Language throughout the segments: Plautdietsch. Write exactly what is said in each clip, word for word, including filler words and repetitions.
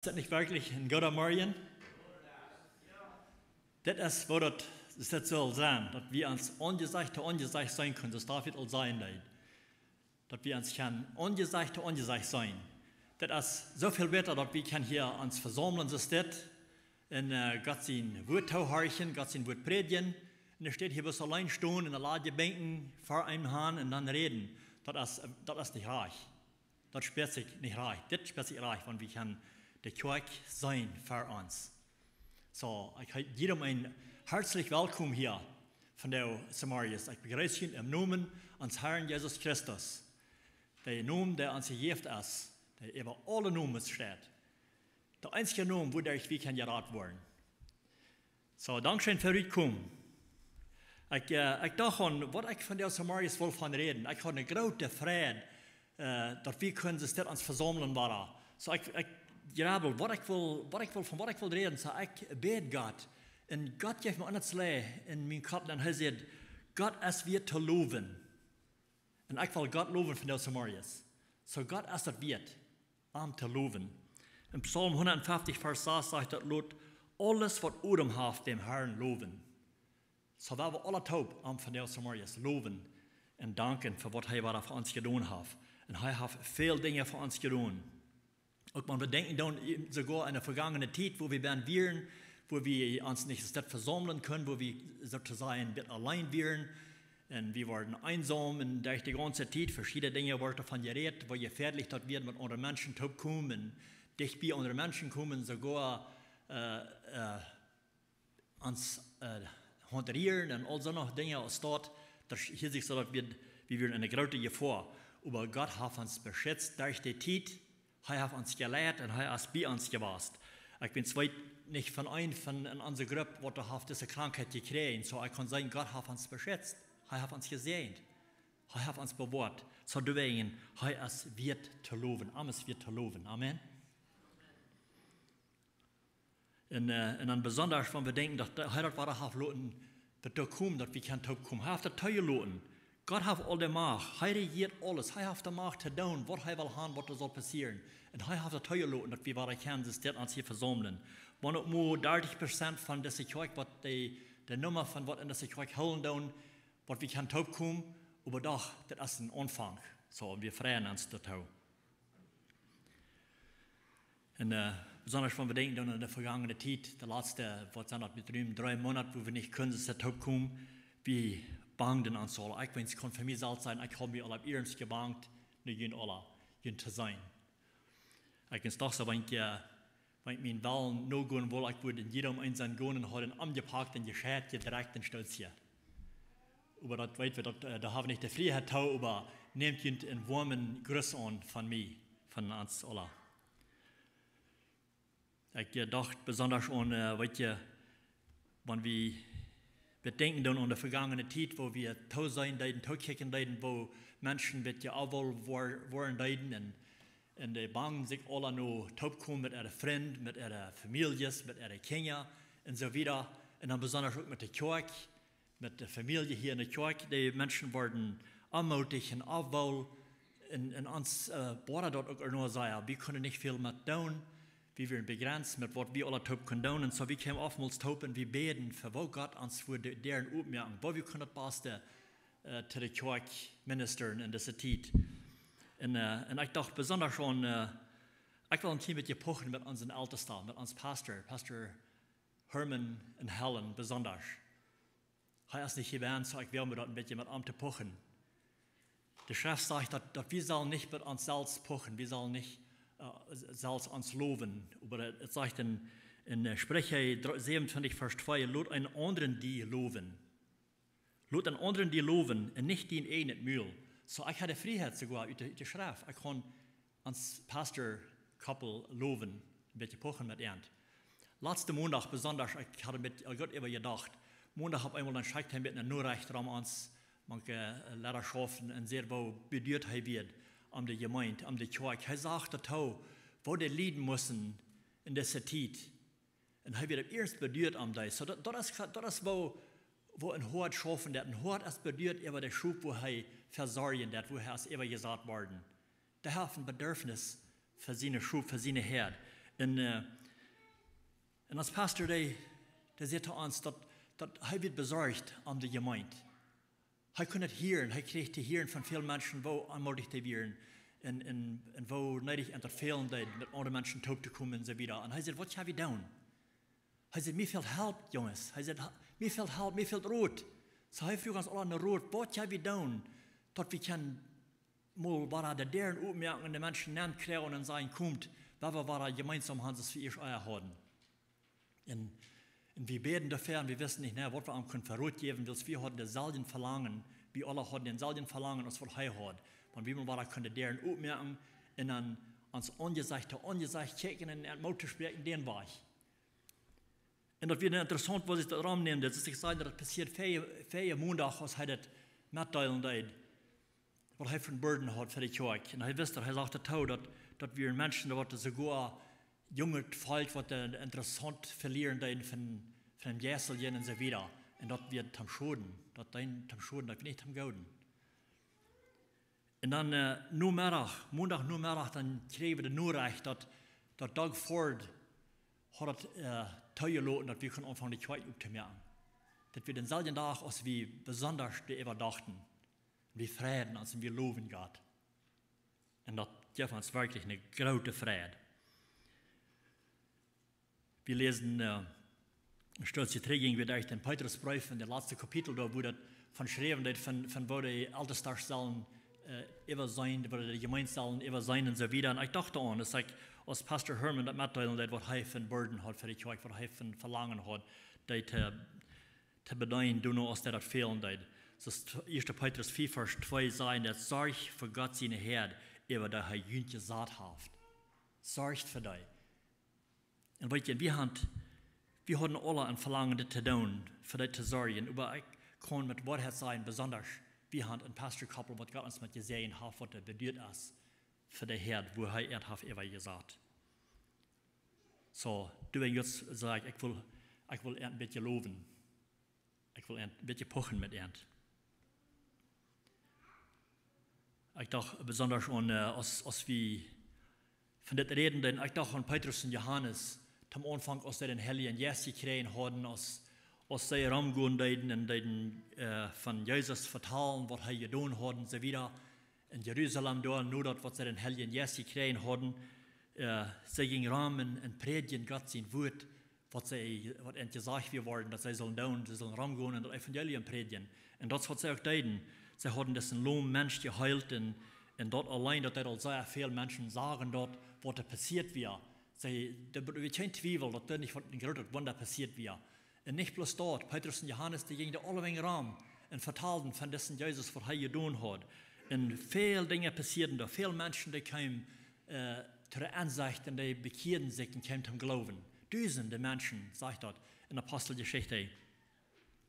Daut nich werkjlich een gooda Morjen? Dit es woo daut, daut sull sennen, daut wie ons Aunjesecht to Aunjesecht seenen kjennen, soo aus David aul säd. Daut wie ons kjennen Aunjesecht to Aunjesecht seenen. Dit es soo väl bäta, daut wie kjennen hia ons vesaumlen, soo aus dit, un Gott sien Wuat toohorchen, Gott sien Wuat prädjen. Un enne Städ hia bloos auleen stonen un ladje Benkjen ver eenem han un dan räden. Daut es nich rajcht. Daut späat sikj nich rajcht. Dit späat sikj rajcht, wan wie kjennen de Kjoakj seenen ver ons. Soo, ekj heet jiedem een hartlich welkom hia vondoag, Samarius. Ekj bejreess junt em Nomen ons Harn Jesus Christus, dee Nomen, dee ons jejäft es, dee äwa aule Nomes steit. De eensje Nomen, wuaderch wie kjennen jerat woaren. Soo, dankscheen fa utkomen. Ekj docht aun waut ekj vondoag, Samarius, wull von räden. Ekj haud ne groote Freid, daut wie kunnen soo aus dit ons vesaumlen wada. Soo, ekj jrebbeld, waut ekj wull, von waut ekj wull räden. Soo, ekj bäd Gott, un Gott jeef mie aun daut Läden en mienen Kopp, un hee säd: Gott es wieet to lowen. Un ekj well Gott lowen vondoag, Samarius. Soo, Gott es daut wieet, am to lowen. En Psalm hundatfeftich, Varsch sas sajcht daut: Lot aules, waut Odem haft, däm Harn lowen. Soo, wie wellen aula toop am vondoag, Samarius, lowen un danken fa waut hee wada fa ons jedonen haft. Un hee haft väl Dinja fa ons jedonen. Uk wan wie denkjen doonen, soogoa en de vegangene Tiet, wua wie benen wieren, wua wie ons nich soo aus dit vesaumlen kunnen, wua wie soo to sajen bät auleen wieren, un wie worden eensom un derch de gaunze Tiet, veschiedne Dinja worden doavon jerät, woo jefäadlich daut wia, met aundre Menschen toop komen, dicht bie aundre Menschen komen, soogoa ons haundrieren un aul soone Dinja aus daut, daut hieed sikj soo, daut wie, wie wieren en ne groote Jefoa. Oba Gott haft ons beschitzt derch de Tiet. Hee haft ons jeleit un hee es bie ons jewast. Ekj weet nich von een von en onse Grupp, waut doa haft dise Krankheit jekjräajen. Soo, ekj kaun sajen, Gott haft ons beschitzt. Hee haft ons jesäajent. Hee haft ons bewoat. Soo, doawäajen, hee es wieet to lowen. Am es wieet to lowen. Amen. Un dan besondasch, wan wie denkjen, daut hee daut wada haft loten, daut doa kjemt, daut wie kjennen toop komen. Hee haft daut toojeloten. Gott haft aul de Macht. Hee rejieet aules. Hee haft de Macht to doonen, waut hee well han, waut doa saul passieren. Un hee haft daut toojeloten, daut wie wada kjennen soo aus dit ons hia vesaumlen. Wan uk mau dartich Prozent von dise Kjoakj, waut de, de Numma von waut en dise Kjoakj hoolen doonen, waut wie kjennen toop komen, oba doch, daut es een Aunfank. Soo, un wie freien ons doatoo. Un besondasch wan wie denkjen doonen aun de vegangene Tiet, de latste, waut sent daut, met rum dree Moonat, wua wie nich kunnen soo toop komen, wie bangden ons aula. Ekj weet, kaun fa mie selfst sajen, ekj haud mie aul opp iernst jebangt, no junt aula, junt to seenen. Ekj weet doch soo, wan ekj, wan ekj mienen Wellen nogonen wull, ekj wudd en jiedem eenen gonen, haud am omjepakt un jescheit, jedrekjt un stolt hia. Oba daut weet wie, daut, doa ha wie nich de Frieheit too, oba nämt junt een woamen Gruss aun von mie, von ons aula. Ekj docht besondasch aun, weet jie, wan wie bedenkjen doonen aun de vegangene Tiet, woo wie tooseenen deeden, tookjikjen deeden, woo Menschen, weet jie, aul woaren deeden un, un dee bangden sikj aula no toop komen met äare Frind, met äare Famieljes, met äare Kjinja un soo wieda. Un dan besondasch uk met de Kjoakj, met de Famielje hia en de Kjoakj, de Menschen worden onmootich un aufwoll. Un, un ons boadad daut uk ea no sea, wie kunnen nich väl met doonen. Wie wieren bejrenzt met waut wie aula toop kunnen doonen. Un soo, wie kjeemen oftmols toop un wie bäden fa woo Gott ons wudd Däaren opmoaken, woo wie kunnen daut baste to de Kjoakj ministren en dise Tiet. Un, un ekj docht besondasch aun, ekj well een kjlien bät puchen met onsen Eltesten, met ons Pastor, Pastor Herman un Helen besondasch. Hee es nich hia, soo ekj well mie daut een bät met am to puchen. De Schreft sajcht daut, daut wie sellen nich met ons selfst puchen, wie sellen nich selfst ons lowen. Oba et sajcht en, en Spricha säwenuntwintich, Varsch twee: Lot een aundren die lowen. Lot een aundren die lowen un nich dien ieejnet Mul. Soo, ekj ha de Frieheit soogoa ut de, ut de Schreft. Ekj kaun ons Pastor Koppel lowen, een bät puchen met an. Latsten Mondach besondasch, ekj haud een bät goot äwajedocht. Mondach opp eemol dan schekjt hee mie ne Norecht rom ons, mank Ledarschoft, un säd, woo beduat hee wia om de Jemeent, om de Kjoakj. Hee sach daut too, woo dee lieden musten en dise Tiet. Un hee wia opp iernst beduat om dee. Soo, daut, daut es, daut es woo, woo een Hoad schaufen deit. Een Hoad es beduat äwa de Schop, wua hee fa sorjen deit, wua hee es äwajasat worden. Dee haft een Bedurfnis fa siene Schop, fa siene Häad. Un, äh, un ons Pastor, dee, dee säd to ons, daut, daut hee wia besorcht om de Jemeent. Hee kunn daut hieren, hee kjrieech to hieren von väl Menschen, woo onmoodich dee wieren un, un, un woo needich an daut fälen deed, met aundre Menschen toop to komen un soo wieda. Un hee säd: "Waut kjenn wie doonen?" Hee säd: "Mie fält Help, Junges." Hee säd: "Ha-, mie fält Help, mie fält Rot." Soo hee fruach ons aula no Rot: "Waut kjenn wie doonen, daut wie kjennen mol wada de Däaren opmoaken un de Menschen nenkjrieen un sajen: 'Komt, wie wellen wada jemeensam han, soo aus wie ieescht ea hauden?'" Un, un wie bäden doafäa un wie wisten nich, na, waut wie am kunnen fa Rot jäwen, wiels wie hauden daut selwje Velangen, wie aula hauden daut selwje Velangen aus waut hee haud. Wan wie mol wada kunnen de Däaren opmoaken un dan ons Aunjesecht to Aunjesecht kjikjen un, un Moot to spräakjen, dän Wajch. Un daut wia interessaunt, waut sikj daut romnämen deed. Daut es, ekj säd, daut passieed väaje, väaje Mondach, aus hee daut metdeelen deed, waut hee fa een Burden haud fa de Kjoakj. Un hee wist daut, hee sach daut too, daut, daut wieren Menschen, daut soogoa junget Volkj, waut daut interessaunt velieren deeden von, von däm Jeisteljen un soo wieda. Un daut wia toom Schoden, daut deed toom Schoden, daut wia nich toom Gooden. Un dan, äh, Nomeddach, Mondach Nomeddach, dan kjrieejen wie de Norecht, daut, daut Doug Ford haud daut, äh, toojeloten, daut wie kunnen aunfangen de Kjoakj optomoaken. Daut wia dän selwjen Dach, aus wie besonda doaräwa dochten. Un wie freiden ons un wie lowen Gott. Un daut jeef ons werkjlich eene groote Freid. Wie läsen, äh, een Stootje trigj, jinjen wie derch dän Petrusbreef en daut latste Kapitel, doa wua daut von jeschräwen woat, von, von woo de Eltestasch sellen, äh, äwaseenen, woo de Jemeent sellen äwaseenen un soo wieda. Un ekj docht doaraun, daut ekj, aus Pastor Herman daut metdeelen deed, waut hee fa een Burden haud fa de Kjoakj, waut hee fa een Velangen haud, dee to, to bedeenen, doano aus dee daut fälen deed. Soo aus t-, ieeschte Petrus vea Varsch twee sajcht, daut: "Sorjt fa Gott siene Häad, äwa dee hee junt jesat haft." Sorjt fa dee. Un weet jie, wie han, wie hauden aula een Velangen dit to doonen, fa dee to sorjen. Oba ekj kaun met Woarheit sajen, besonda, wie han een Pastorkoppel, waut Gott ons met jesäajent haft, waut doa beduat es fa de Häad, wua hee an haft äwajesat. Soo, doawäajen, jie, saj ekj, ekj well, ekj well an een bät lowen. Ekj well an een bät puchen met an. Ekj docht besonda aun, äh, aus, aus wie von dit räden, dan ekj docht aun Petrus un Johanes, toom Aunfank, aus see dän Heiljen Jeist jekjräajen hauden, aus, aus see romgonen deeden un deeden, äh, von Jesus vetalen, waut hee jedonen haud un soo wieda. En Jerusalem doa, no daut waut see dän Heiljen Jeist jekjräajen hauden, äh, see jinjen rom un, un prädjen Gott sien Wuat, waut see, waut an jesajcht wia worden, daut see sullen doonen, see sullen romgonen un daut Evangelium prädjen. Un daut es waut see uk deeden. See hauden disen lomen Mensch jeheelt un, un daut auleen, daut deed aul sea väl Menschen sajen, daut waut doa passieet wia. See, doa wia kjeen Twiewel, daut doa nich waut een grootet Wunda passieet wia. Un nich bloos daut, Petrus un Johanes, dee jinjen doa aulewäajen rom un vetalden von disen Jesus, waut hee jedonen haud. Un väl Dinja passieeden doa, väl Menschen, dee kjeemen, äh, to de Ensecht un dee bekjieeden sikj un kjeemen toom Gloowen. Dusende Menschen, sajcht daut en Aposteljeschicht.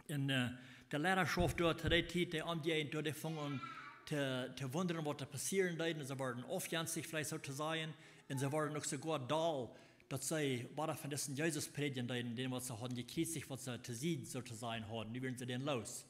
Un, äh, de Leidaschoft doa to dee Tiet, dee Omjäajent doa, dee fungen aun to, to wundren, waut doa passieren deed. Un see worden aufjenstich, veleicht soo to sajen. Un see worden uk soogoa doll, daut see wada von disen Jesus prädjen deeden, dän waut see hauden jekjriezicht, waut see to Sied, soo to sajen, hauden. Nu wieren see dän loos.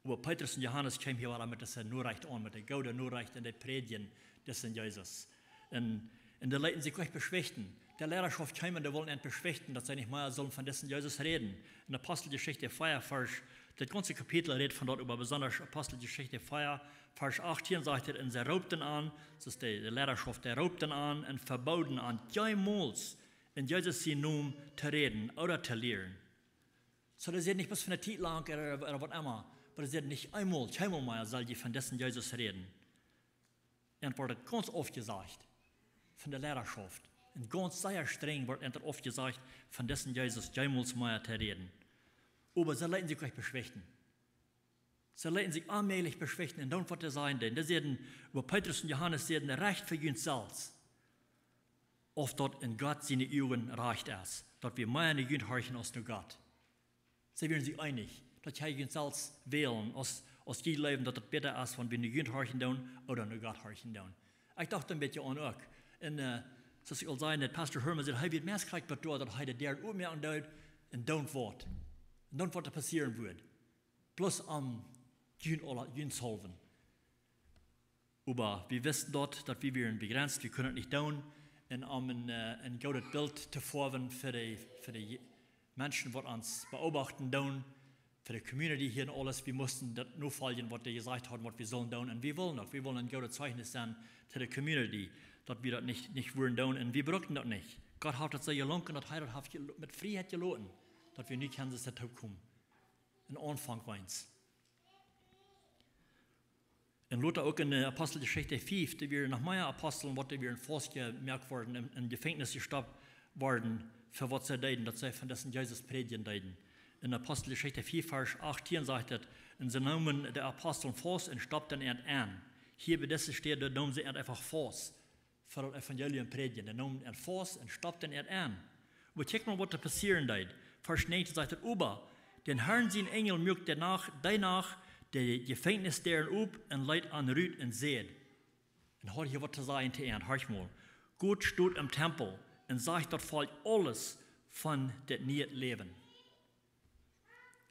Oba Petrus un Johanes kjeemen hia wada met dise Norecht aun, met de goode Norecht, un dee prädjen disen Jesus. Un, un dee leeten sikj nich beschwichten. De Leidaschoft kjeem un dee wullen an beschwichten, daut see nich mea sullen von disen Jesus räden. En Aposteljeschicht vea, Varsch, daut gaunze Kapitel rät von daut, oba besonda Aposteljeschicht vea, Varsch achtieen sajcht et: "Un see roopten an", daut es de, de Leidaschoft, dee roopten an un vebooden an, kjeemols en Jesus sienen Nomen to räden ooda to lieren. Soo, dee säden nich bloos fa eene Tiet lang ooda, ooda waut emma, oba dee säden: "Nich eemol, kjeenmol mea sell jie von disen Jesus räden." Un wort et gaunz aufjesajcht von de Leidaschoft. Un gaunz sea strenj wort et aufjesajcht, von disen Jesus jemols mea to räden. Oba see leeten sikj nich beschwichten. See leeten sikj onmäajlich beschwichten un doonen, waut see sajen deeden. Dee säden, oba Petrus un Johanes säden: "Recht fa junt selfst, auf daut en Gott siene Uagen rajcht es, daut wie mea no junt horchen aus no Gott." See wieren sikj eenich, daut jie junt selfst wälen, aus, aus jie jleewen, daut et bäta es, wan wie no junt horchen doonen, ooda no Gott horchen doonen. Ekj docht een bät aun uk. Un, äh, soo aus ekj aul säd, daut Pastor Herman säd, hee wia meist krakjt doa, daut hee de Däaren opmoaken deed un doonen waut. Un doonen, waut doa passieren wudd. Bloos om junt aula, junt selfst. Oba wie wisten daut, daut wie wieren bejrenst, wie kunnen et nich doonen. un om een, äh, een goodet Bilt to foawen fa de, fa de Menschen, waut ons beobachten doonen, fa de community hia un aules. Wie musten daut nofoljen, waut dee jesajcht hauden, waut wie sullen doonen. Un wie wullen uk, wie wullen een goodet Zeichnis sennen to de community, daut wie daut nich, nich wudden doonen. Un wie bruckten daut nich. Gott haft daut soo jelunken, daut hee daut haft jelo-, met Frieheit jeloten, daut wie nu kjennen toopkomen. Een Aunfank weens. Un lota uk en, äh, Aposteljeschicht fief, doa wieren noch mea Apostel, waut doa wieren faustjemoakt worden, em, em Jefenkjnis jestoppt worden, fa waut see deeden, daut see von disen Jesus prädjen deeden. En Aposteljeschicht fief, Varsch achtieen sajcht et: "Un see neemen de Apostel faust un stoppten an aun." Hia bie dise Städ, doa neemen see an eefach faust fa daut Evangelium prädjen. Dee neemen an faust un stoppten an aun. Oba kjikj mol, waut doa passieren deed. Varsch näajentieen sajcht et: "Oba dän Herrn sien Enjel muak dee Nacht, dee Nacht de Jefenkjnisdäaren op un leet an rut un säd." Un haud hia waut to sajen to an, horcht mol: "Got, stot em Tempel un sajcht daut Volkj aules von daut niee Läwen."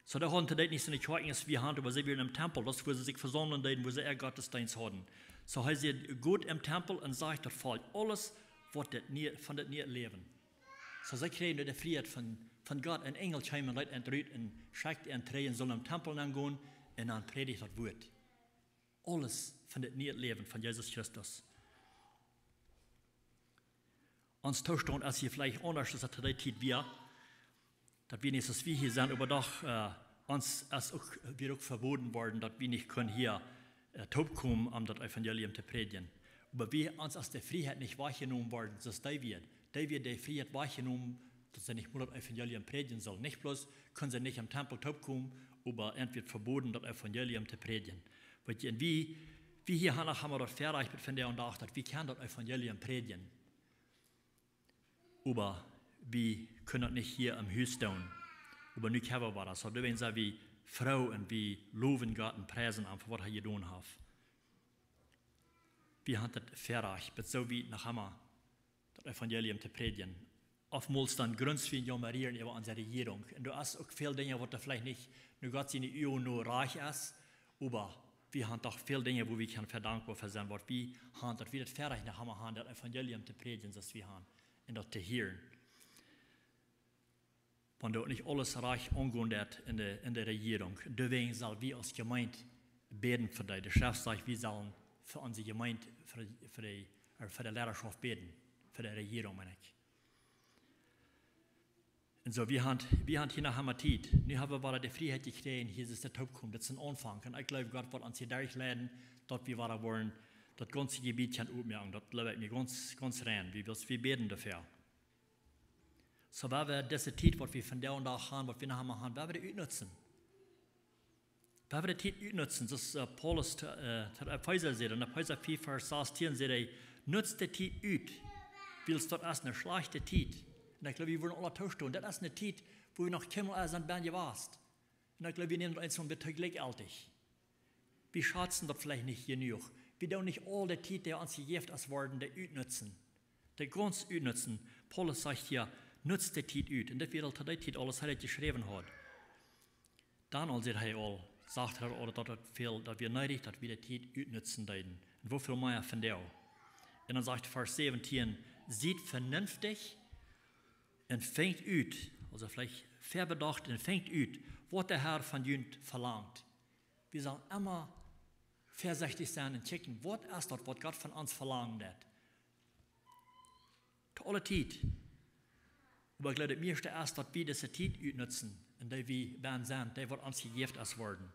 Soo, dee hauden to dee Tiet nich soone Kjoakjen aus wie haben, oba see wieren em Tempel, daut es, wua see sikj vesaumlen deeden, wua see äa Gottesdeenst hauden. Soo, hee säd: "Got em Tempel un sajcht daut Volkj aules, waut daut niee, von daut niee Läwen." Soo, see kjrieejen de Frieheit von, von Gott. Een Enjel kjeem un leet an rut un schekjt an trigj, sullen em Tempel nengonen un dan prädjen daut Wuat. Aules von daut niee Läwen von Jesus Christus. Ons Toostaunt es hia veleicht aundasch aus daut to dee Tiet wia. Daut wie nich, aus wie hia sent, oba doch, äh, ons es uk, wia uk veboden worden, daut wie nich kunnen hia, äh, toopkomen, om daut Evangelium to prädjen. Oba wie, ons es de Frieheit nich wajchjenomen worden, soo aus dee wia. Dee wia de Frieheit wajchjenomen, daut see nich mol daut Evangelium prädjen sullen. Nich bloos kunnen see nich em Tempel toopkomen, oba an wort veboden, daut Evangelium to prädjen. Weet jie, un wie, wie hia haben, haben daut Väarajcht, waut von dän Dach, daut wie kjennen daut Evangelium prädjen. Oba wie kjennen daut nich hia em Hus doonen. Oba nu kjenn wie waut. Soo, doawäajen sent wie froo un wie lowen Gott un priesen am fa waut hee jedonen haft. Wie haben daut Väarajcht, bat soo wiet noch emma daut Evangelium to prädjen. Oftmols dan gruns wie un jaumerieren äwa onse Rejierunk. Un doa es uk väl Dinja, waut doa veleicht nich no Gott siene Uagen no rajcht es, oba wie haben doch väl Dinja, wua wie kjennen dankboa fa sennen, waut wie haben, daut wie daut Väarajcht noch emma haben, daut Evangelium to prädjen, soo aus wie haben, un daut to hieren. Wan doa nich aules rajcht aungonen deit en de, en de Rejierunk. Doawäajen sell wie aus Jemeent bäden fa dee. De Schreft sajcht, wie sellen fa onse Jemeent, fa de, fa de, äh, fa de Leidaschoft bäden. Fa de Rejierunk, meen ekj. Un soo, wie haben, wie haben hia noch emma Tiet. Nu haben wie wada de Frieheit jekjräajen, hia es daut toopkomen. Daut es een Aunfank. Un ekj jleew, Gott woat ons hia derchleiden, daut wie wada woaren daut gaunze Jebiet kjennen oppmoaken. Daut jleew ekj mie gaunz, gaunz rein. Wie, wie bäden doafäa. Soo, woa wie dise Tiet, waut wie vondoag dän Dach haben, waut wie noch emma haben, woa wie dee utnutzen. Woa wie dee Tiet utnutzen, soo aus, äh, Paulus to, äh, to de Efeesa säd, en Efeesa fief, Varsch sastieen säd hee: "Nutzt de Tiet ut, wiels daut es eene schlajchte Tiet." Un ekj jleew, wie wudden aula toostonen, daut es eene Tiet, wua wie noch kjeenmol sent bie jewast. Un ekj jleew, wie nämen daut eefach een bät to jlikjjeltich. Wie schazen daut veleicht nich jenuach. Wie doonen nich aul de Tiet, dee ons jejäft es worden, dee utnutzen. Dee gaunz utnutzen. Paulus sajcht hia: "Nutzt de Tiet ut." Un daut wia aul to dee Tiet, aus hee daut jeschräwen haud. Dan aul säd hee aul, sajcht hee aul, daut et väl, daut wie needich, daut wie de Tiet utnutzen deeden. Un woo väl mea vondoag. Un dan sajcht Varsch säwentieen: "Siet vernünftich un finjt ut", aulsoo veleicht väabedocht, "un finjt ut, waut de Herr von junt velangt." Wie sellen emma väasechtich sennen un kjikjen, waut es daut, waut Gott von ons velangen deit. To aule Tiet. Oba ekj jleew, daut mieeschte es, daut wie dise Tiet utnutzen un dee wie bie sent, dee waut ons jejäft es worden.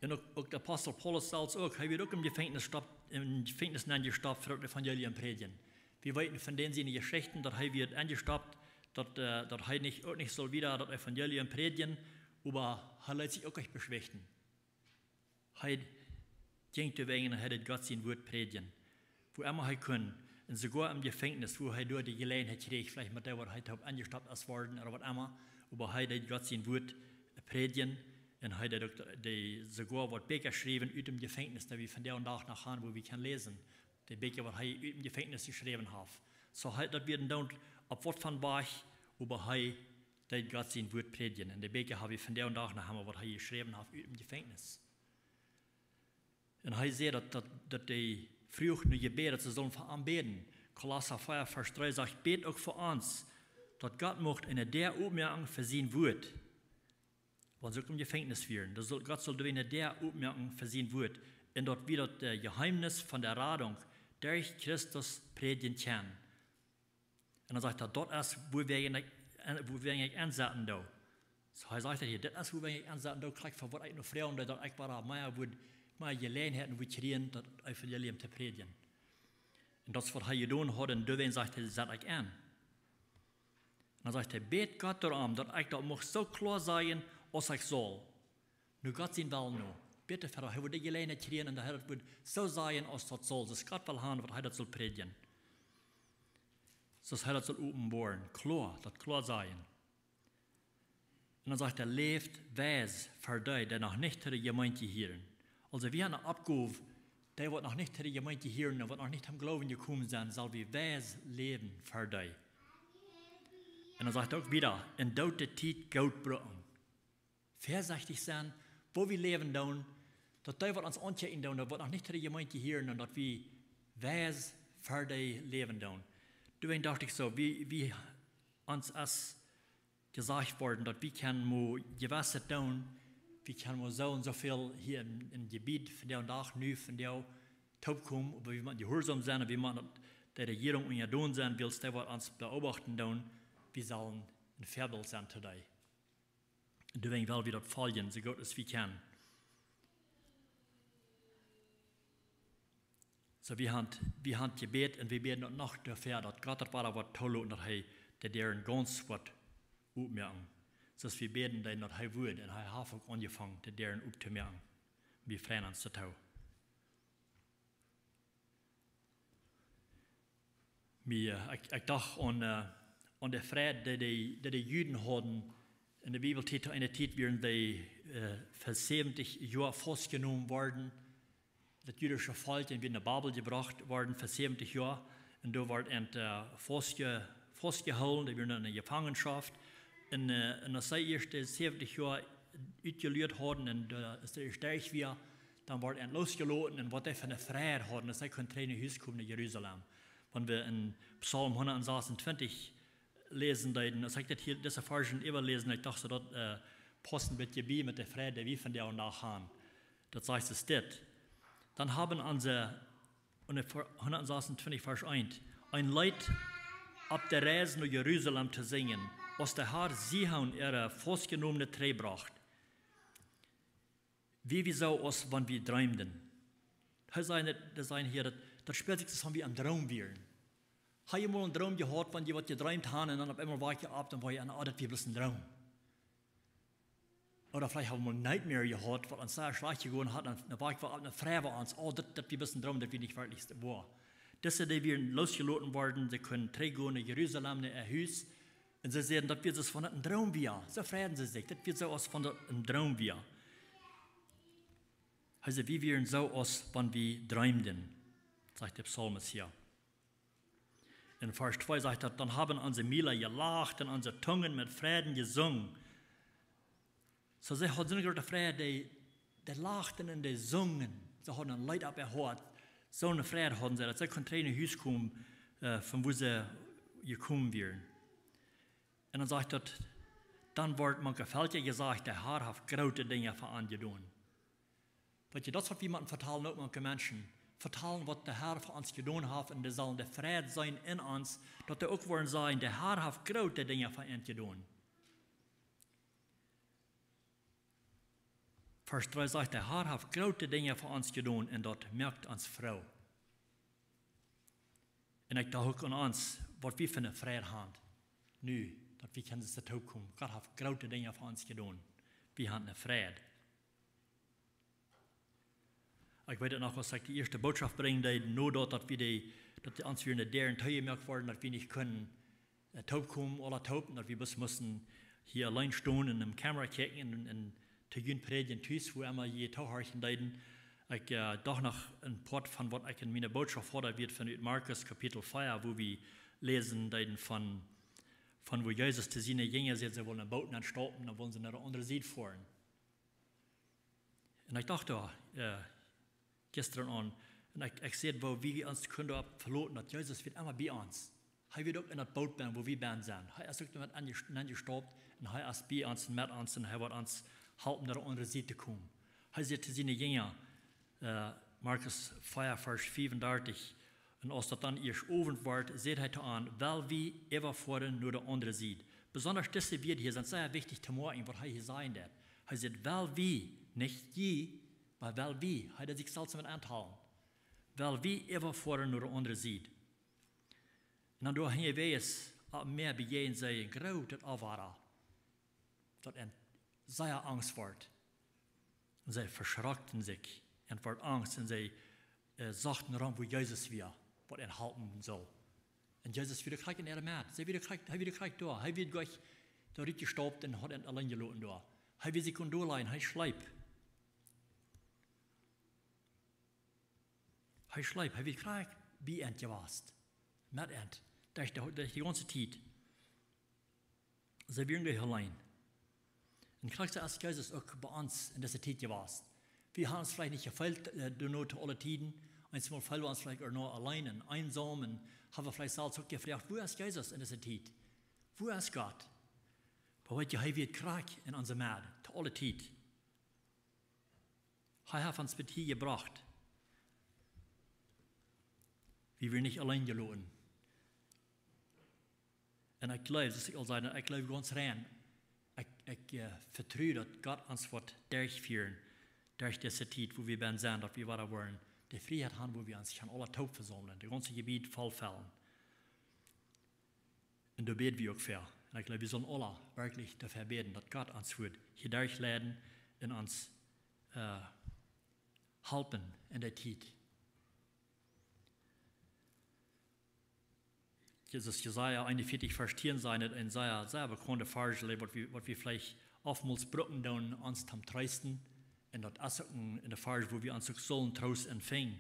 Un uk, uk de Apostel Paulus selfst uk, hee wort uk em Jefenkjnis stop-, em Jefenkjnis nenjestoppt fa daut Evangelium prädjen. Wie weeten von dän siene Jeschichten, daut hee wort enjestoppt, daut, äh, daut hee nich, uk nich sull wieda daut Evangelium prädjen, oba hee leet sikj uk nich beschwichten. Hee jinkj doawäajen un hee deed Gott sien Wuat prädjen. Wua emma hee kunn. Un soogoa em Jefenkjnis, wua hee doa de Jeläajenheit kjrieech, veleicht met dee, waut hee toop enjestoppt es worden, ooda waut emma. Oba hee deed Gott sien Wuat prädjen. Un hee deed uk de, de, soogoa waut Bieekja schriewen ut dem Jefenkjnis, daut wie vondoag dän Dach noch haben, wua wie kjennen läsen. De Bieekja, waut hee ut dem Jefenkjnis jeschräwen haft. Soo hee, daut wia een Doont opp waut von Wajch, oba hee deed Gott sien Wuat prädjen. Un de Bieekja hab wie vondoag dän Dach noch emma, waut hee jeschräwen haft ut dem Jefenkjnis. Un hee säd, daut, daut, daut de, fruach no Jebäd, daut see sullen fa am bäden. Kolossa vea, Varsch dree sajcht: "Bät uk fa ons, daut Gott mucht eene Däa opmoaken fa sien Wuat." Wan see uk em Jefenkjnis wieren, daut sull, Gott sull doa eene Däa opmoaken fa sien Wuat. Un daut wie daut, äh, Jeheemnis von de Radunk derch Christus prädjen kjennen. Un dan sajcht hee, daut es, wua wie eejentlich, wua wie eejentlich aunsetten doonen. Soo, hee sajcht hia, daut es, wua wie eejentlich aunsetten doonen, krakjt fa waut ekj nu froag, daut ekj woa mea, wua mea Jeläajenheiten woa kjrieen, daut Evangelium to prädjen. Un daut es, waut hee jedonen haud, un doawäajen sajcht hee, sett ekj aun. Un dan sajcht hee: "Bät Gott doarom, daut ekj daut mucht soo kloa sajen aus ekj saul." Nu Gott sien Wellen nu. Bät doafäa, hee wudd de Jeläajenheit kjrieen un daut hee daut wudd soo sajen aus daut saul. Soo aus Gott well haben, waut hee daut saul prädjen. Soo aus hee daut saul openboaren. Kloa, daut kloa sajen. Un dan sajcht hee: "Läft weis fa dee, dee noch nich to de Jemeent jehieren." Aulsoo, wie haben eene Oppgow, dee waut noch nich to de Jemeent jehieren un waut noch nich toom Gloowen jekomen sent, sell wie weis läwen fa dee. Un dan sajcht hee uk wieda: "Un doot de Tiet goot brucken." Väasechtich sennen, woo wie läwen doonen, daut dee waut ons aunkjikjen doonen, daut waut noch nich to de Jemeent jehieren, un daut wie weis fa dee läwen doonen. Doawäajen docht ekj soo, wie, wie ons es jesajcht worden, daut wie kjennen mau jewesset doonen, wie kjennen mau soo un soo väl hia em, em Jebied von dän Dach nu von dee toopkomen, oba wie motten jehuarsom sennen, wie motten de Rejierunk unjadon sennen, wiels dee waut ons beobachten doonen, wie sellen een Väabilt sennen to dee. Un doawäajen well wie daut foljen, soo goot aus wie kjennen. Soo, wie haben, wie haben jebät un wie bäden uk noch doafäa, daut Gott daut wada woat toloten, daut hee de Däaren gaunz woat opmoaken. Soo aus wie bäden deeden, daut hee wudd, un hee haft uk aunjefongen, de Däaren optomoaken. Wie freien ons doatoo. Mie, ekj, ekj docht aun, äh, aun de Freid, dee, dee, dee de Juden hauden. En de Bibeltiet, en de Tiet wieren dee, äh, fa säwentich Joa faustjenomen worden. Daut jüdische Volkj, un wia no Babel jebrocht worden fa säwentich Joa. Un doa wort an, äh, faustje-, faustjehoolen, dee wieren en de Jefangenschoft. Un, äh, un aus see ieescht de säwentich Joa utjeluat hauden un, äh, aus daut ieescht derch wia, dan wort an losjeloten un waut dee fa eene Freid hauden, aus see kunnen trigj no Hus komen no Jerusalem. Wan wie en Psalm hundatsastuntwintich läsen deeden, aus ekj dit hia, dise Varschen äwaläsen, ekj docht soo, daut, äh, paust een bät bie met de Freid, dee wie vondoag haben. Daut sajcht soo dit: "Dan haben onse", en de Ver-, hundatsastuntwintich, Varsch eent, "een Leet opp de Reis no Jerusalem to sinjen, aus de Har Zion äare Faustjenomne trigjbrocht." Wia wie soo aus wan wie dreemden. Hee säd, dee säd hia, daut, daut spält sikj soo aus wan wie em Droom wieren. Hast du mol een Droom jehaut, wan du waut jedreemt hast un dan opp eemol wajchst du opp, dan wia je, ah, daut wia bloos een Droom. Ooda veleicht hast du mol een Nightmare jehaut, waut ons sea schlajcht jegonen haud, un dan wajchst du opp, dan freist du ons, ah, daut, daut wia bloos een Droom, daut wia nich werkjlich woa. Dise, dee wieren losjeloten worden, see kunnen trigjgonen no Jerusalem, no äa Hus. Un see säden, daut wia soo aus wan daut een Droom wia. Soo freiden see sikj, daut wia soo aus wan daut een Droom wia. Hee säd, wie wieren soo aus wan wie dreemden, sajcht de Psalmist hia. En Varsch twee sajcht daut: "Dan haben onse Mula jelacht un onse Tungen met Freiden jesungen." Soo, see hauden soone groote Freid, dee, dee lachten un dee sungen. See hauden een Leet opp äa Hoat. Soone Freid hauden see, daut see kunnen trigj no Hus komen, äh, von wua see jekomen wieren. Un dan sajcht daut: "Dan woat mank de Velkja jesajcht, de Har haft groote Dinja fa an jedonen." Weetst du, daut es waut wie motten vetalen uk mank de Menschen. Vetalen waut de Har fa ons jedonen haft, un dee sellen de Freid seenen en ons, daut dee uk woaren sajen, de Har haft groote Dinja fa an jedonen. Varsch dree sajcht: "De Har haft groote Dinja fa ons jedonen un daut moakt ons froo." Un ekj docht uk aun ons, waut wie fa eene Freid haben. Nu, daut wie kjennen soo toopkomen. Gott haft groote Dinja fa ons jedonen. Wie haben eene Freid. Ekj weet daut noch, aus ekj de ieeschte Bootschoft brinjen deed, no daut, daut wie dee, daut ons wia de Däaren toojemoakt worden, daut wie nich kunnen, äh, toopkomen, aula toop, daut wie bloos musten hia auleen stonen un en de Kamera kjikjen un, un to junt prädjen tus, wua emma jie toohorchen deeden. Ekj, äh, docht noch een Poat von waut ekj en miene Bootschoft haud, daut wia von ut Markus Kapitel vea, wua wie läsen deeden von, von wua Jesus to siene Jinja säd, see wullen em Boot nenstappen, dan wullen see no de aundre Sied foaren. Un ekj docht doa, äh, jistren aun, Un ekj, ekj säd, woo wie ons kunnen doaropp veloten, daut Jesus wia emma bie ons. Hee wia uk en daut Boot bennen, wua wie bennen sent. Hee es uk doa met aunje-, aunjestaupt un hee es bie ons un met ons un hee woat ons halpen, no de aundre Sied to komen. Hee säd to siene Jinja, äh, Markus vea, Varsch fiefundartich, un aus daut dan ieescht Owent wort, säd hee to an: "Well wie äwafoaren no de aundre Sied?" Besondasch dise Wieed hia sent sea wichtich to moakjen, waut hee hia sajen deit. Hee sajcht: "Well wie", nich "jie", oba "well wie". Hee deed sikj selfst met auntalen. "Well wie äwafoaren no de aundre Sied?" Un dan doa hinjawäajes opp Mäa bejäajnen see een grootet Onwada, daut an sea angst wort. Un see veschrocken sikj un wort angst un see, äh, sochten rom, wua Jesus wia, waut an halpen sull. Un Jesus wia krakjt en äare Medd. See wia krakjt, hee wia krakjt doa. Hee wia jlikj doa rutjestaupt un haud an auleen jeloten doa. Hee wia sikj aum Dollajen, hee schleep. Hee schleep, hee wia krakjt bie an jewast. Met an. Derch de, derch de gaunze Tiet. See wieren doa auleen. Un krakjt soo es Jesus uk bie ons en dise Tiet jewast. Wie haben ons veleicht nich jefeelt, äh, doano to aule Tieden. Eemol feelen wie ons veleicht uk noch auleen un eensom un haben veleicht selfst uk jefroacht: "Wua es Jesus en dise Tiet? Wua es Gott?" Oba weet jie, hee wia krakjt en onse Medd, to aule Tiet. Hee haft ons bat hia jebrocht. Wie wieren nich auleen jeloten. Un ekj jleew, soo aus ekj aul säd, ekj jleew gaunz rein. Ekj, ekj, äh, vetru, daut Gott ons woat derchfieren, derch dise Tiet, wua wie bennen sent, daut wie wada woaren de Frieheit haben, wua wie ons kjennen aula toop vesaumlen, daut gaunze Jebied voll fellen. Un doa bäd wie uk fa. Un ekj jleew, wie sellen aula werkjlich doafäa bäden, daut Gott ons woat hia derchleiden un ons, äh, halpen en dee Tiet. Jesus, Jesaja eenunvieetich, Varsch tieen, sajcht daut een sea, sea bekaunda Varsch, waut wie, waut wie veleicht oftmols brucken doonen, ons toom treesten. Un daut es uk een, een Varsch, wua wie ons uk sellen Troost en finjen.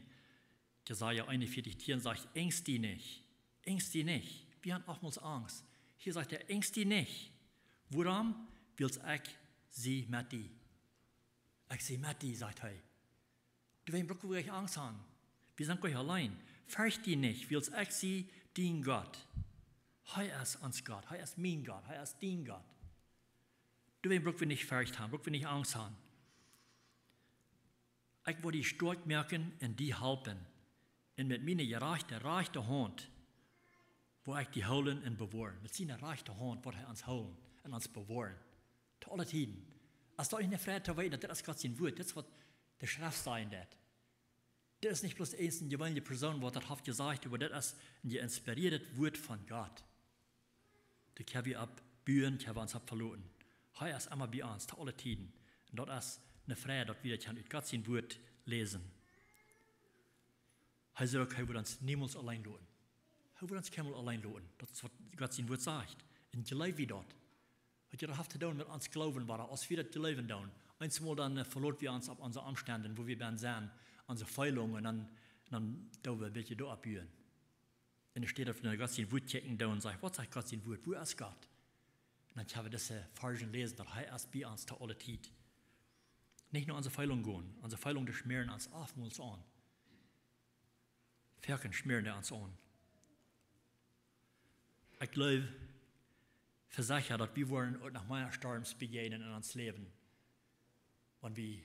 Jesaja eenunvieetich tieen sajcht: "Angst die nich, angst die nich." Wie haben oftmols Angst. Hia sajcht hee: "Angst die nich." Wuarom? "Wiels ekj sie met die." Ekj sie met die, sajcht hee. Doawäajen bruck wie nich Angst haben. Wie sent nich auleen. "Fercht die nich, wiels ekj sie dien Gott." Hee es ons Gott, hee es mien Gott, hee es dien Gott. Doawäajen bruck wie nich Forcht haben, bruck wie nich Angst haben. "Ekj woa die stoakj moaken un die halpen. Un met miene jerajchte, rajchte Haunt woa ekj die hoolen un bewoaren." Met siene rajchte Haunt woat hee ons hoolen un ons bewoaren. To aule Tieden. Es daut nich eene Freid to weeten, daut dit es Gott sien Wort, dit es waut de Schreft sajen deit. Dit es nich bloos eene jeweenelje Persoon, waut daut haft jesajcht, oba dit es een jeinspirieetet Wort von Gott. Doa kjenn wie opp buen, kjenn wie ons opp veloten. Hee es emma bie ons, to aule Tieden. Un daut es eene Freid, daut wie daut kjennen ut Gott sien Wort läsen. Hee sajcht uk, hee woat ons niemols auleen loten. Hee woat ons kjeenmol auleen loten. Daut es waut Gott sien Wort sajcht. Un jleew wie daut? Waut daut haft to doonen met ons Gloowen, wua aus wie daut jleewen doonen. Eemol dan, äh, veloten wie ons opp onse Omstend, wua wie bennen sent, onse Feelungen, un dan, dan doo wie een bät doaropp buen. Un doa steit daut wie no Gott sien Wort kjikjen doonen un sajen: "Waut sajcht Gott sien Wort? Wua es Gott?" Un dan kjenn wie dise Varsch läsen, daut hee es bie ons to aule Tiet. Nich no onse Feelungen gonen. Onse Feelungen, dee schmäaren ons oftmols aun. Foaken schmäaren dee ons aun. Ekj jleew, vesecha, daut wie woaren uk noch mea Storms bejäajnen en ons Läwen. Wan wie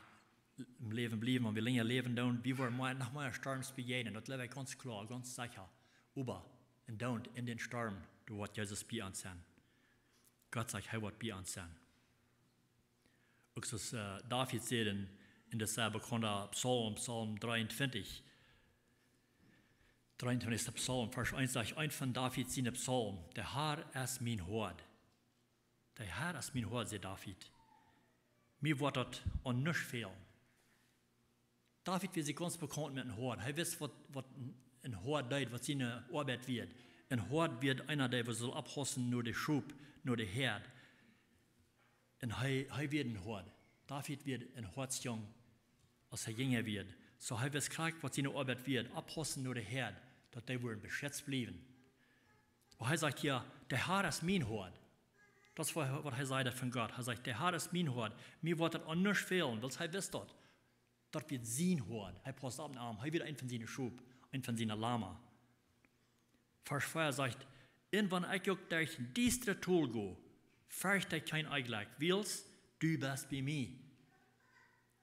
em Läwen bliewen, wan wie lenja läwen doonen, wie woaren mea, noch mea Storms bejäajnen. Daut jleew ekj gaunz kloa, gaunz secha. Oba, un dan en dän Storm, doa woat Jesus bie ons sennen. Gott sajcht, hee woat bie ons sennen. Uk soo aus, äh, David säd en, en daut sea bekaunda Psalm, Psalm dreeuntwintich. Dreeuntwintichsta Psalm, Varsch eent sajcht, een von David siene Psalmen: "De Har es mien Hoad." "De Har es mien Hoad", säd David. "Mie woat daut aun nuscht fälen." David wia sikj gaunz bekaunt met een Hoad. Hee wist waut, waut een, een Hoad deed, waut siene Oabeit wia. Een Hoad wia eena, dee sull oppaussen no de Schop, no de Häad. Un hee, hee wia een Hoad. David wia een Hoadsjung, aus hee jinja wia. Soo hee wist krakjt waut siene Oabeit wia, oppaussen no de Häad, daut dee wudden beschitzt bliewen. Oba hee sajcht hia: "De Har es mien Hoad." Daut es waut, waut hee säd von Gott. Hee sajcht: "De Har es mien Hoad. Mie woat daut aun nuscht fälen", wiels hee wist daut. Daut wia sien Hoad. Hee paust opp no am. Hee wia een von siene Schop, een von siene Lama. Varsch vea sajcht: "Un wan ekj uk derch een diestret Tol go, fercht ekj kjeen Onjlekj, wiels du best bie mie."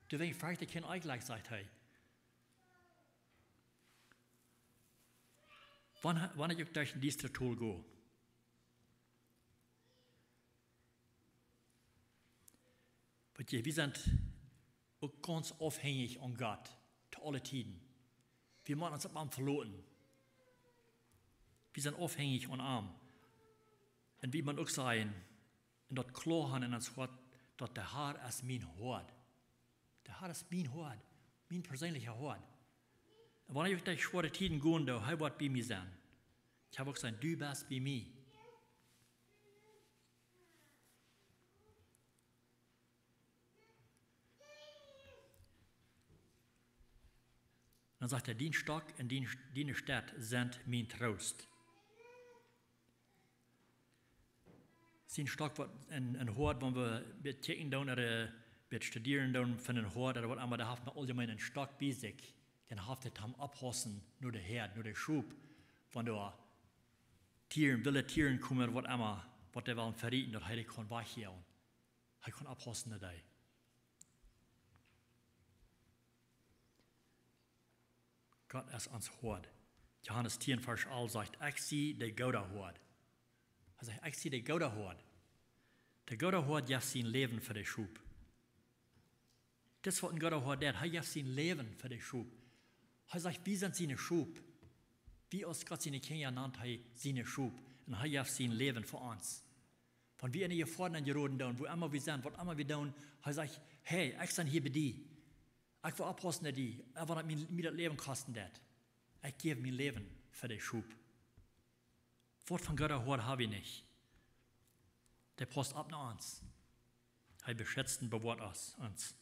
Doawäajen fercht ekj kjeen Onjlekj, sajcht hee. Wan, wan ekj uk derch een diestret Tol go. Weet jie, wie sent uk gaunz aufhenjich aun Gott, to aule Tieden. Wie motten ons opp am veloten. Wie sent aufhenjich aun am. Un wie motten uk sajen, un daut kloa han en ons Hoat, daut de Har es mien Hoad. De Har es mien Hoad, mien perseenlicha Hoad. Un wan ekj derch schwoare Tieden gonen doo, hee woat bie mie sennen. Ekj hab uk jeseenen, du best bie mie. Dan sajcht hee: "Dien Stock un dien, diene Stett sent mien Troost." Sien Stock, waut een, een Hoad, wan wie bät kjikjen doonen, ooda bät studieren doonen von een Hoad, ooda waut emma, dee haft mau aulemol een Stock bie sikj. Dän haft hee toom oppaussen no de Häad, no de Schop. Wan doa Tieren, wille Tieren komen, waut emma, waut dee wellen verieten, daut hee dee kaun wajchjäwen. Hee kaun oppaussen no dee. Gott es ons Hoad. Johanes tieen, Varsch alf sajcht: "Ekj sie de goode Hoad." Hee sajcht: "Ekj sie de goode Hoad." De goode Hoad jeft sien Läwen fa de Schop. Daut es waut een gooda Hoad deit. Hee jeft sien Läwen fa de Schop. Hee sajcht, wie sent siene Schop. Wie aus Gott siene Kjinja nant hee siene Schop. Un hee jeft sien Läwen fa ons. Wan wie en de Jefoaren jeroden doonen, wua emma wie sent, waut emma wie doonen, hee sajcht: "Hey, ekj sie hia bie die. Ekj well oppaussen no die, uk wan et mie, mie daut Läwen kosten deit. Ekj jäw mien Läwen fa de Schop." Waut fa een gooda Hoad hab wie nich? Dee paust opp no ons. Hee beschitzt un bewoat ons, ons.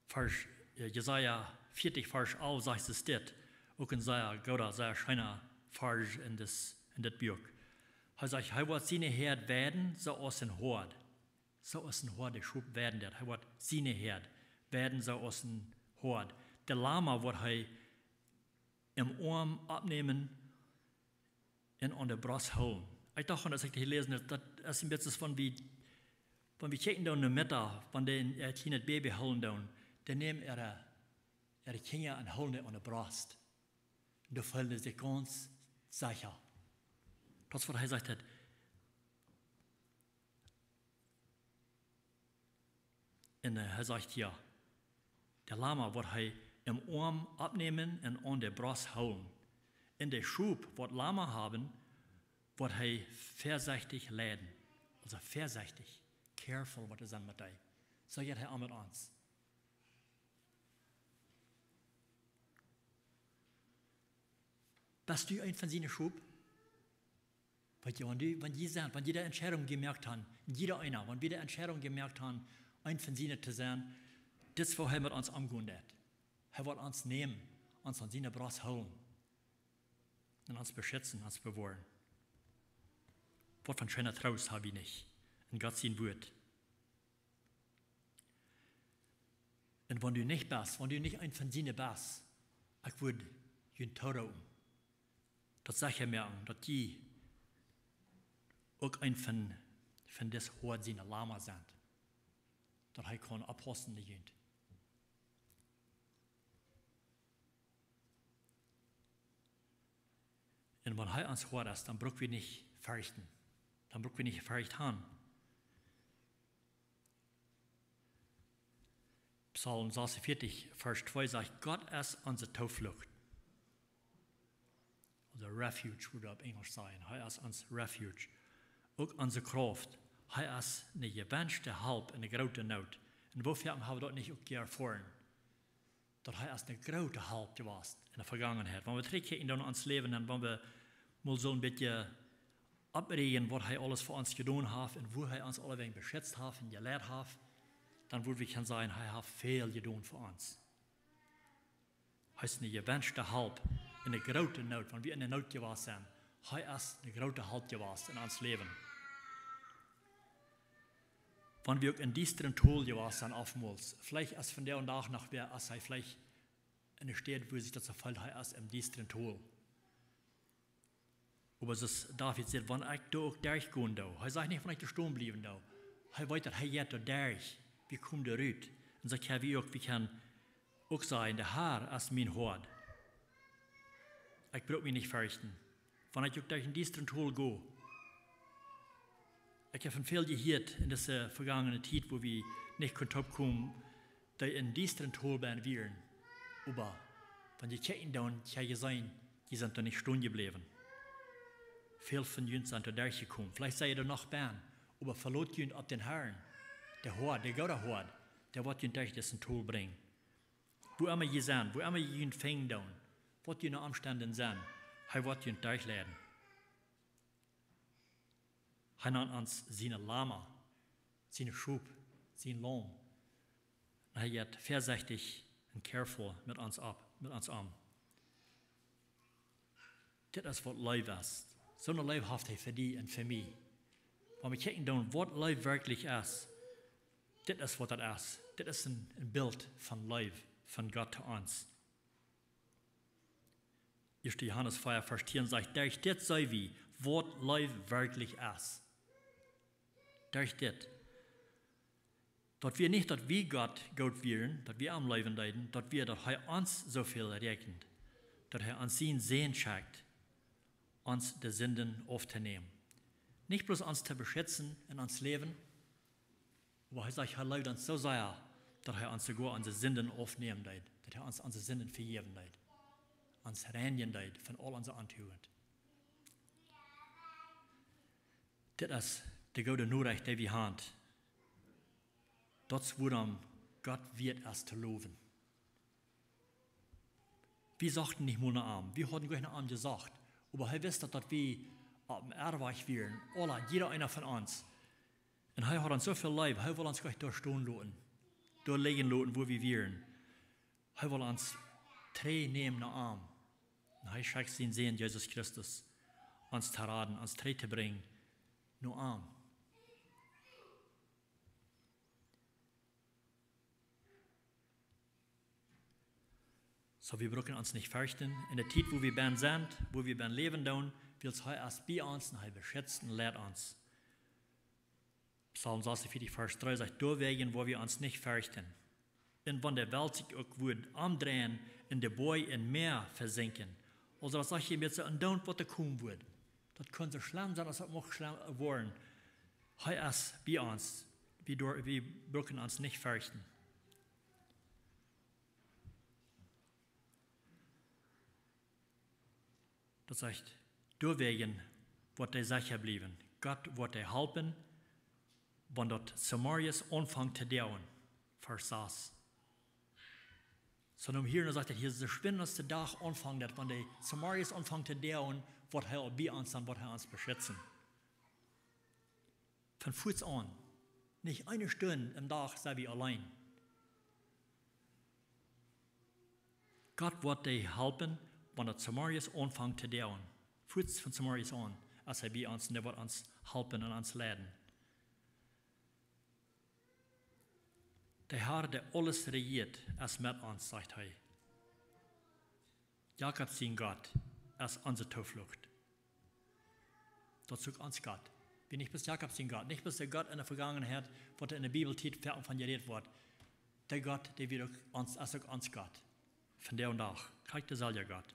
Varsch, äh, Jesaja vieetich, Varsch alf sajcht et dit. Uk een sea gooda, sea scheena Varsch en dit, en dit Buak. Hee sajcht, hee woat siene Häad weiden, soo aus een Hoad. Soo aus een Hoad de Schop weiden deit. Hee woat siene Häad weiden, soo aus een Hoad. De Lama woat hee em Oam oppnämen un aun de Brost hoolen. Ekj docht, aus ekj dit jeläsen hab, daut es een bät soo aus wan wie, wan wie kjikjen doonen no Mutta, wan dee een, äh, kjlienet Baby hoolen doonen, dee nämen äare, äare Kjinja un hoolen dee aun de Brost. Un doa feelen dee sikj gaunz secha. Daut es waut hee jesajcht haft. Un, äh, hee sajcht hia, de Lama woat hee em Oam oppnämen un aun de Brost hoolen. Un de Schop, waut Lama haben, woat hee väasechtich leiden. Aulsoo väasechtich, careful, waut es dan met die. Soo jeit hee om met ons. Best du eent von siene Schop? Weetst du, wan du, wan jie sent, wan jie de Entscheidunk jemoakt haben, jieda eena, wan wie de Entscheidunk jemoakt haben, eent von siene to sennen, dit es woo hee met ons omgonen deit. Hee woat ons nämen, ons aun siene Brost hoolen un ons beschitzen, ons bewoaren. Waut fa een scheena Troost hab wie nich en Gott sien Wuat. Un wan du nich best, wan du nich eent von siene best, ekj wudd junt tooroopen, daut secha moaken, daut jie uk eent von, von dis Hoad siene Lama sent, daut hee kaun oppaussen no junt. Un wan hee ons Hoad es, dan bruck wie nich ferchten. Dan bruck wie nich Fercht han. Psalm sasuntveertich, Varsch twee sajcht: "Gott es onse Tooflucht." Aulsoo Refuge, wudd wie opp Enjelsch sajen. Hee es ons Refuge. Uk onse Krauft. Hee es eene jewenschte Help en de groote Noot. Un woo foaken hab wie daut nich uk jefoaren? Daut hee es eene groote Help jewast en de Vegangenheit. Wan wie trigjkjikjen dan no ons Läwen un wan wie mol soo een bät oppräakjnen, waut hee aules fa ons jedonen haft un woo hee ons aulewäajen beschizt haft un jeleit haft, dan wudd wie kjennen sajen, hee haft väl jedonen fa ons. Hee es eene jewenschte Help en de groote Noot, wan wie en de Noot jewast sent. Hee es eene groote Help jewast en ons Läwen. Wan wie uk em diestren Tol jewast sent, oftmols, veleicht es vondoag dän Dach noch wäa, aus hee veleicht en de Städ, wua sikj daut soo felt, hee es em diestren Tol. Oba soo aus David sajcht, wan ekj doa uk derchgonen doo. Hee sajcht nich, wan ekj doa stonen bliewen doo. Hee weet, daut hee jeit doa derch. Wie komen doa rut. Un soo kjenn wie uk, wie kjennen uk sajen: De Herr es mien Hoad. Ekj bruck mie nich ferchten, wan ekj uk derch en diestren Tol go. Ekj hab von väl jehieet en dise vegonne Tiet, wua wie nich kunnen toopkomen, dee em diestren Tol bennen wieren. Oba wan jie kjikjen dan, jie seenen, jie sent doa nich stonen jebläwen. Väl von junt sent doa derchjekomen. Veleicht sie jie doa noch bennen, oba veloot junt opp dän Herrn. De Hoad, de goode Hoad, dee woat junt derch disen Tol brinjen. Wua emma jie sent, wua emma jie junt finjen doonen, waut june Omstend sent, hee woat junt derchleiden. Hee nant ons siene Lama, siene Schop, sien Laum. Un hee jeit väasechtich un careful met ons opp, met ons om. Dit es waut Leew es. Soone Leew haft hee fa die un fa mie. Wan wie kjikjen dan, waut Leew werkjlich es, dit es waut daut es. Dit es een, een Bilt von Leew von Gott to ons. Ieeschte Johanes vea, Varsch tieen sajcht: Derch dit seenen wie, waut Leew werkjlich es. Derch dit. Daut wia nich, daut wie Gott goot wieren, daut wie am leewen deeden, daut wia, daut hee ons soo väl räakjent, daut hee ons sienen Sän schekjt, ons de Sinden auftonämen. Nich bloos ons to beschitzen en ons Läwen, oba hee sajcht, hee leeft ons soo sea, daut hee ons soogoa onse Sinden aufnämen deed, daut hee ons onse Sinden vejäwen deed, ons reinjen deed von aul onse Ontugent. Dit es de goode Norecht, dee wie haben. Daut es wuarom Gott wieet es to lowen. Wie sochten nich mol no am. Wie hauden goanich no am jesocht. Oba hee wist daut, daut wie oppem Errwajch wieren. Aula, jieda eena von ons. Un hee haud ons soo väl leef, hee wull ons goanich doa stonen loten. Doa lidjen loten, wua wie wieren. Hee wull ons trigjnämen no am. Un hee schekjt sienen Sän, Jesus Christus, ons to raden, ons trigj to brinjen no am. Soo, wie brucken ons nich ferchten en de Tiet, wua wie bennen sent, wua wie bennen läwen doonen, wiels hee es bie ons un hee beschitzt un leit ons. Psalm sasuntveatich, Varsch dree sajcht: Doawäajen woa wie ons nich ferchten. Un wan de Welt sikj uk wudd omdreien un de Boaj em Mäa vesinkjen. Aulsoo, daut sajcht hia met soo een Doont, waut doa komen wudd. Daut kunn soo schlemm sennen, aus daut mucht schlemm woaren. Hee es bie ons. Wie doa, wie brucken ons nich ferchten. Daut sajcht: Doawäajen woat hee secha bliewen. Gott woat am halpen, wan daut zemorjes aunfangt to doagen. Varsch sas. Soo, nu hia, dan sajcht hee hia, soo schwind aus de Dach aunfangt, daut wan dee zemorjes aunfangt to doagen, woat hee aul bie ons sennen, woat hee ons beschitzen. Von fuaz aun. Nich eene Stund em Dach sent wie auleen. Gott woat die halpen, wan daut zemorjes aunfangt to doagen. Fuaz von zemorjes aun, es hee bie ons un hee woat ons halpen un ons leiden. De Herr, dee aules rejieet, es met ons, sajcht hee. Jakob sien Gott es onse Tooflucht. Daut es uk ons Gott. Wie nich bloos Jakob sien Gott, nich bloos de Gott en de Vegangenheit, waut en de Bibel Tiet von jerät woat. De Gott, dee wia uk ons, es uk ons Gott. Vondoag dän Dach, krakjt deeselwja Gott.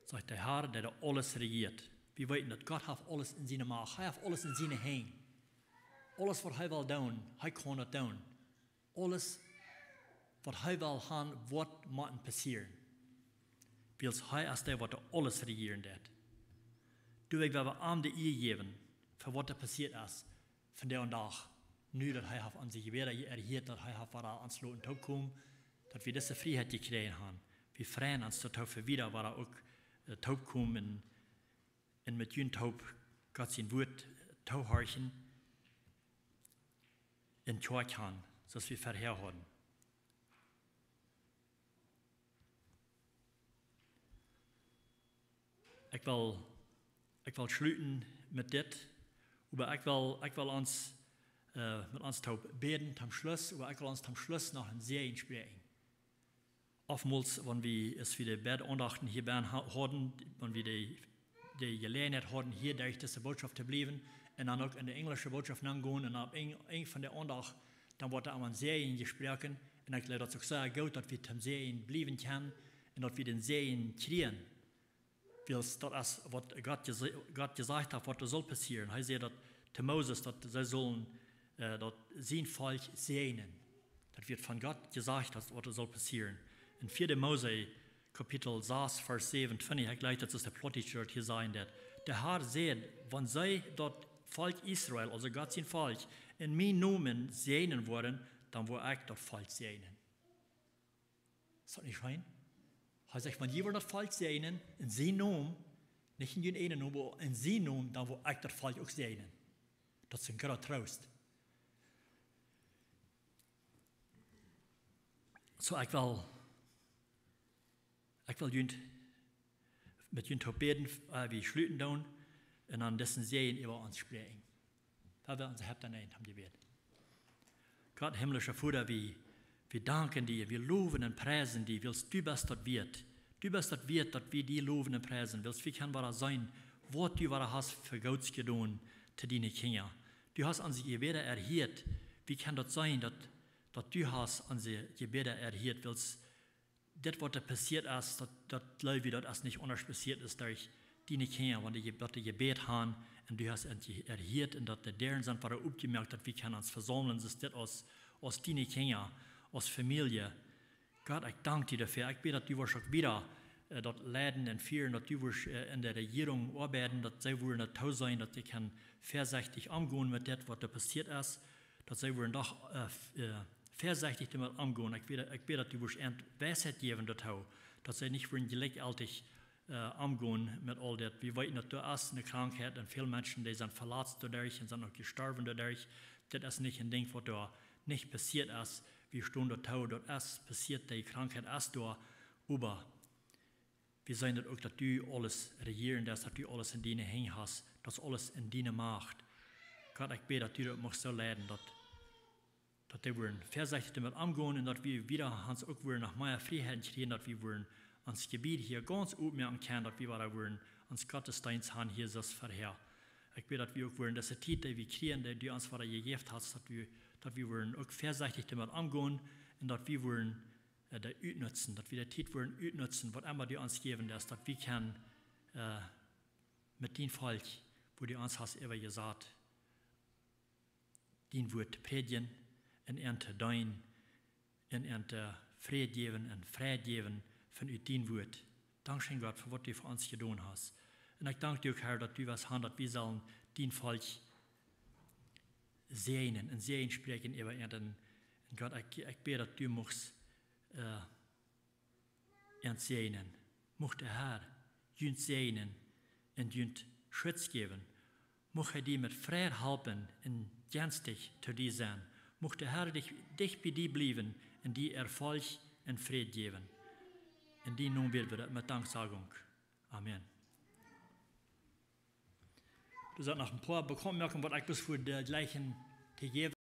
Sajcht de Herr, dee doa aules rejieet. Wie weeten, daut Gott haft aules en siene Macht. Hee haft aules en siene Henj. Aules, waut hee well doonen, hee kaun daut doonen. Aules, waut hee well haben, woat motten passieren. Wiels hee es dee, waut doa aules rejieren deit. Doawäajen woa wie am de Ea jäwen, fa waut doa passieet es vondoag dän Dach. Nu, daut hee haft onse Jebäda erhieet, daut hee haft wada ons loten toopkomen, daut wie dise Frieheit jekjräajen haben. Wie freien ons doaropp, fa wieda wada uk, äh, toopkomen un, un met junt toop Gott sien Wuat, äh, toohorchen un Kjoakj haben, soo aus wie verhäa hauden. Ekj well Ekj well schluten met dit, oba ekj well, ekj well ons, äh, met ons toop bäden toom Schluss, oba ekj well ons toom Schluss noch een Säajen spräakjen. Oftmols, wan wie, aus wie de beid Aundachten hia bie ha-, hauden, wan wie de, de Jeläajenheit hauden, hia derch dise Botschaft to bliewen, un dan uk en de enjelsche Botschaft nengonen, un opp een, een von de Aundacht, dan woat doa aun een Säajen jesproaken, un ekj jleew daut es uk sea goot, daut wie toom Säajen bliewen kjennen, un daut wie dän Säajen kjrieen. Wiels daut es waut Gott jese-, Gott jesajcht haft, waut doa saul passieren. Hee säd daut to Moses, daut see sullen, äh, daut sien Volkj säajnen. Daut wort von Gott jesajcht, daut waut doa saul passieren. En vieede Mose, Kapitel sas, Varsch säwenuntwintich, ekj jleew daut es de plautdietsche Church hia sajen daut. De Herr säd: Wan see daut Volkj Israel, aulsoo Gott sien Volkj, en mienen Nomen säajnen woaren, dan woa ekj daut Volkj säajnen. Es daut nich scheen? Hee sajcht: Wan jie woaren daut Volkj säajnen en sien Nomen, nich en jun ieejnen Nomen, oba en sien Nomen, dan woa ekj daut Volkj uk säajnen. Daut es een groota Troost. Soo, ekj well, ekj well junt, met junt toop bäden, äh, wie schluten doonen, un dan disen Säajen äwa ons spräakjen. Wan wie onse Häupta näajen toom Jebäd. Gott, himmlischa Voda, wie, wie danken die, wie lowen un priesen die, wiels du best daut wieet. Du best daut wieet, daut wie die lowen un priesen, wiels wie kjennen wada seenen, waut du wada hast fa Goots jedonen to diene Kjinja. Du hast onse Jebäda erhieet. Wie kjennen daut seenen, daut, daut du hast onse Jebäda erhieet, wiels dit waut doa passieet es, daut, daut jleew wie, daut es nich aundasch passieet es derch diene Kjinja, wan dee je-, daut dee jebät han un du hast an je-, erhieet un daut de Däaren sent wada opjemoakt, daut wie kjennen ons vesaumlen, soo aus dit aus, aus diene Kjinja, aus Famielje. Gott, ekj dank die doafäa. Ekj bäd, daut du woascht uk wieda, äh, daut leiden un fieren, daut du woascht, äh, en de Rejierunk oabeiden, daut see woaren daut tooseenen, daut see kjennen väasechtich omgonen met dit waut doa passieet es, daut see woaren doch, äh, f-, äh, väasechtich doamet omgonen. Ekj bäd, ekj bäd, daut du woascht an Weisheit jäwen doatoo, daut see nich woaren jlikjjeltich, äh, omgonen met aul dit. Wie weeten, daut doa es eene Krankheit un väl Menschen, dee sent veletzt doaderch un sent uk jestorwen doaderch. Dit es nich een Dinkj, waut doa nich passieet es. Wie stonen doatoo, daut es passieet, dee Krankheit es doa, oba wie seenen daut uk, daut du aules rejieren deist, daut du aules en diene Henj hast, daut es aules en diene Macht. Gott, ekj bäd, daut du daut muchst soo leiden, daut, daut dee woaren väasechtich doamet omgonen un daut wie wieda, Herr, uk woaren noch mea Frieheit kjrieen, daut wie woaren ons Jebied hia gaunz opmoaken kjennen, daut wie wada woaren ons Gottesdeenst han hia soo aus verhäa. Ekj bäd, daut wie uk woaren dise Tiet, dee wie kjrieen, dee du ons wada jejäft hast, daut wie, daut wie woaren uk väasechtich doamet omgonen un daut wie woaren äh, dee utnutzen, daut wie de Tiet woaren utnutzen, waut emma du ons jäwen deist, daut wie kjennen, äh, met dien Volkj, wua du ons hast äwajesat, dien Wuat to prädjen un an to deenen un an to Fräd jäwen un Frieheit jäwen von ut dien Wuat. Dankscheen, Gott, fa waut du fa ons jedonen hast. Un ekj dank die uk, Herr, daut du west han, daut wie sellen dien Volkj säajnen un Säajen spräakjen äwa an. Un Gott, ekj, ekj bäd, daut du muchst, äh, an säajnen. Mucht de Herr junt säajnen un junt Schutz jäwen. Mucht hee die met Fräd halpen un jenstig to die sennen. Mucht de Herr dicht, dicht bie die bliewen un die Erfolg un Fräd jäwen. En dien Nomen bäd wie daut met Danksagung. Amen. Doa sent noch een poa Bekauntmoakungen, waut ekj bloos fa de jlikjen to jäwen.